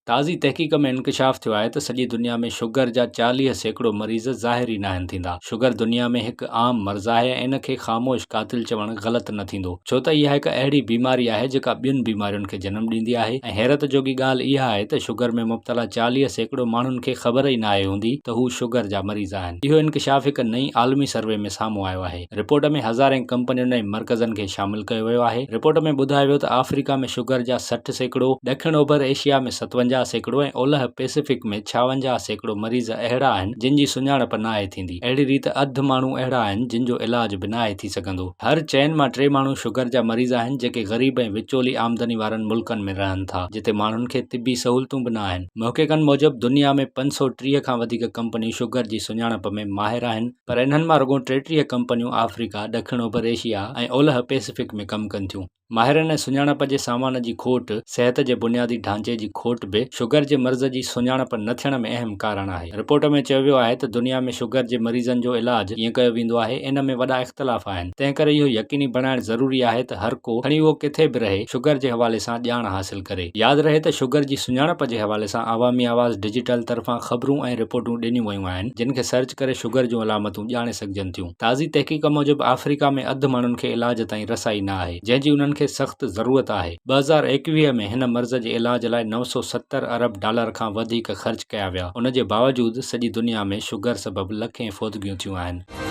تازي تحقيق ۾ انڪشاف ٿيو آهي ته سڄي دنيا ۾ شگر جا 40% مريض ظاهر ئي ناهن ٿيندا. شگر دنيا ۾ هڪ عام مرض آهي ۽ ان کي خاموش قاتل چوڻ غلط نه ٿيندو ڇو ته اها هڪ اهڙي بيماري آهي جيڪا ٻين بيمارين کي جنم ڏيندي آهي ۽ حيرت جوڳي ڳالهه اها آهي ته شگر ۾ مبتلا 40% ماڻهن کي خبر ئي ناهي هوندي ته هو شگر جا مريض آهن. اهو انڪشاف هڪ نئين عالمي سروي ۾ سامهون آيو آهي. رپورٽ ۾ هزارين ڪمپنين ۽ مرڪزن کي شامل ڪيو ويو آهي. رپورٽ ۾ ٻڌايو ويو ته آفريڪا ۾ شگر جا 60%، ڏکڻ اوڀر ايشيا ۾ 57% ۽ اولهه پيسفڪ ۾ 56% مريض اهڙا آهن جن جي سڃاڻپ ناهي ٿيندي. اهڙي ريت اڌ ماڻهو اهڙا آهن جن جو علاج به ناهي ٿي سگهندو. هر چئن مان ٽي ماڻهو شگر جا مريض آهن جيڪي غريب ۽ وچولي آمدني وارن ملڪن ۾ رهن ٿا جتي ماڻهن کي طبي سهولتون به نه آهن. محققن موجب دنيا ۾ 530 کان وڌيڪ ڪمپنيون شگر جي سڃاڻپ ۾ ماهر آهن. پر انهن مان رڳو 33 ڪمپنيون آفريڪا، ڏکڻ اوڀر ايشيا ۽ اولهه پيسفڪ ۾ ڪم ڪن ٿيون. ماهرن ۽ سڃاڻپ جي سامان جي کوٽ، صحت جي بنيادي ڍانچي جي کوٽ به شگر جي مرض جي سڃاڻپ نه ٿيڻ ۾ اهم ڪارڻ آهي. رپورٽ ۾ چيو ويو آهي ته دنيا ۾ شگر جي مريضن جو علاج ڪيئن ڪيو ويندو آهي ان ۾ وڏا اختلاف آهن، تنهن ڪري اهو يقيني بڻائڻ ضروري آهي ته هر ڪو، کڻي اهو ڪٿي به رهي، شگر جي حوالي سان ڄاڻ حاصل ڪري. ياد رهي ته شگر جي سڃاڻپ جي حوالي سان عوامي آواز ڊجيٽل طرفان خبرون ۽ رپورٽون ڏنيون ويون آهن، جن کي سرچ ڪري شگر جون علامتون ڄاڻي سگهجن ٿيون. تازي تحقيق موجب آفريڪا ۾ اڌ ماڻهن کي علاج تائين رسائي نه آهي، جنهن جي انهن کي سخت ضرورت آهي. 2021 ۾ هن مرض جي علاج لاء 970 ارب ڊالر کان وڌيڪ خرچ ڪيا ويا، ان جي باوجود سڄي دنيا ۾ شگر سبب لکين فوتگيون ٿيون آهن.